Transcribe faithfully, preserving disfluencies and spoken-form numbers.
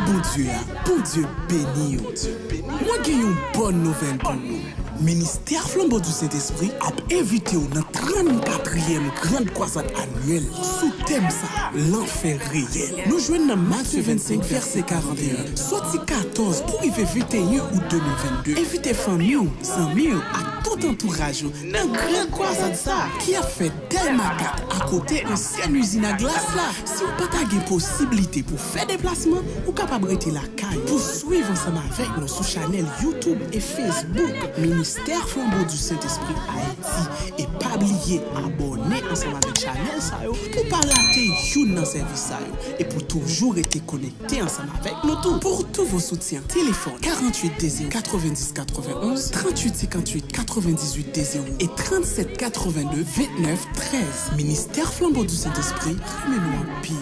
Bondye a, Bondye beni w. Mwen gen yon bòn nouvèl pou ou. Ministè Flanbo di Sentespri ap envite w nan trannkatriyèm Grand Kwazad anyèl sou tèm sa, lanfè reyèl. Nou jwenn nan Matye vennsenk, vèsè karanteyen, soti katòz pou rive venteyen out de mil vennde. Envite fanmi w, zanmi w ak tout antouraj ou nan Grand Kwazad sa ki ap fèt Dèlma kat, akote ansyen izin a glas la. Si w pa ta gen posiblite pou fè deplasman, ou kapab rete lakay ou pou swiv ansanm avèk nou sou chanèl YouTube e Facebook Ministè Flanbo di Sentespri Ayiti. E pa bliye abòne ansanm avèk chanèl sa yo pou pa rate youn nan sèvis sa yo e pou toujou rete konekte ansanm avèk nou tou. Pour tous vos soutiens, téléphone quarante-huit deux zéro quatre-vingt-dix quatre-vingt-onze, trente-huit cinquante-huit quatre-vingt-dix-huit deux zéro et trente-sept quatre-vingt-deux vingt-neuf treize. Ministè Flanbo di Sentespri, renmen nou anpil.